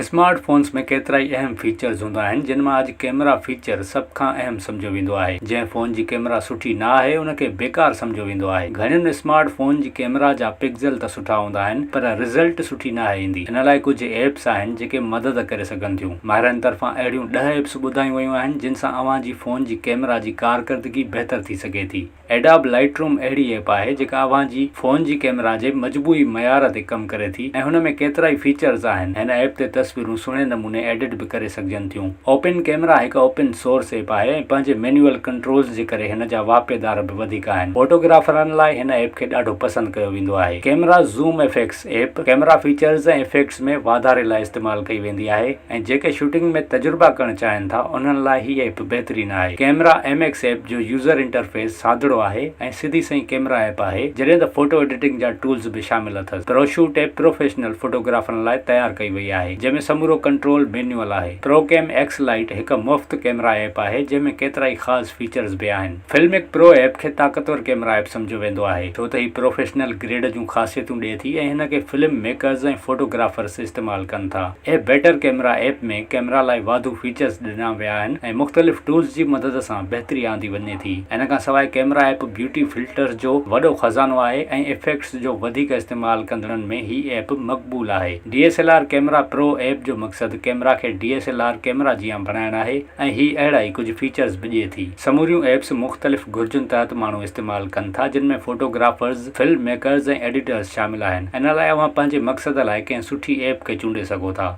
Smart phones ۾ ڪيترائي اهم features هوندا آهن جن مان اڄ ڪيمرا فيچر سڀ کان اهم سمجهيو ويندو آهي. جنهن فون جي ڪيمرا سٺي نه آهي ان کي بيڪار سمجهيو ويندو آهي. گهڻين اسمارٽ فون جي ڪيمرا جا پڪزل ته سٺا هوندا آهن پر رزلٽ سٺي ناهي ايندي. ان لاء ڪجهه ايپس آهن جيڪي مدد ڪري سگهن ٿيون. ماهرن طرفان اهڙيون ڏهه ايپس ٻڌايون ويون آهن جن سان اوهان جي فون جي ڪيمرا جي ڪارڪردگي بهتر ٿي سگهي ٿي. ايڊاب لائيٽ روم اهڙي ايپ آهي جيڪا اوهان جي فون جي ڪئميرا جي مجموعي معيار تي ڪم ڪري ٿي ۽ هن ۾ ڪيترائي فيچرز آهن. هن ايپ تي تصويرون سهڻي نموني ايڊٽ به ڪري سگهجن ٿيون. اوپن ڪئميرا هڪ اوپن سورس ايپ آهي ۽ پنهنجي مينيوئل ڪنٽرولز جي ڪري هن جا واهپيدار به وڌيڪ آهن. فوٽوگرافرن لاء هن ايپ کي ڏاڍو پسند ڪيو ويندو آهي. Camera zoom effects app camera features ۽ effects ۾ واڌاري لاء استعمال ڪئي ويندي آهي ۽ جيڪي شوٽنگ ۾ تجربا ڪرڻ چاهين ٿا انهن لاء هي ايپ بهترين آهي. ڪيمرا ايم ايڪس ايپ جو يوزر انٽرفيس سادڙو آهي ۽ سڌي سئين ڪيمرا ايپ آهي جڏهن ته فوٽو ايڊيٽنگ جا ٽولز به شامل اٿس. پروشوٽ ايپ پروفيشنل فوٽوگرافرن لاء تيار ڪئي وئي آهي جنهن ۾ سمورو ڪنٽرول مينيول آهي. پروڪيم ايڪس لائيٽ هڪ مفت ڪيمرا ايپ آهي جنهن ۾ ڪيترائي خاص فيچرز به آهن. فلمڪ پرو ايپ کي طاقتور ڪيمرا ايپ سمجهيو ويندو آهي ڇو ته هي پروفيشنل گريڊ جون خاصيتون ڏئي ٿي ۽ هن کي فلم ميڪرز ۽ فوٽوگرافرز استعمال ڪن ٿا. A better camera app ۾ camera لاء واڌو فيچرز ڏنا ويا آهن ۽ مختلف ٽولز جي مدد سان بهتري آندي وڃي ٿي. ان کان سواء ڪيمرا ايپ بيوٽي فلٽرز جو وڏو خزانو آهي ۽ افيڪٽس جو وڌيڪ استعمال ڪندڙن ۾ هي ايپ مقبول آهي. D S L R camera pro app جو مقصد ڪيمرا کي D S L R camera جيان بڻائڻ آهي ۽ هي اهڙا ئي ڪجهه فيچرز به ڏئي ٿي. سموريون ايپس مختلف گهرجن تحت ماڻهو استعمال ڪن ٿا جن ۾ فوٽوگرافرز، فلم ميڪرز ۽ ايڊيٽرز شامل آهن. ان لاء اوهان پنهنجي مقصد لاء ڪنهن سٺي ايپ کي چونڊي سگهو ٿا.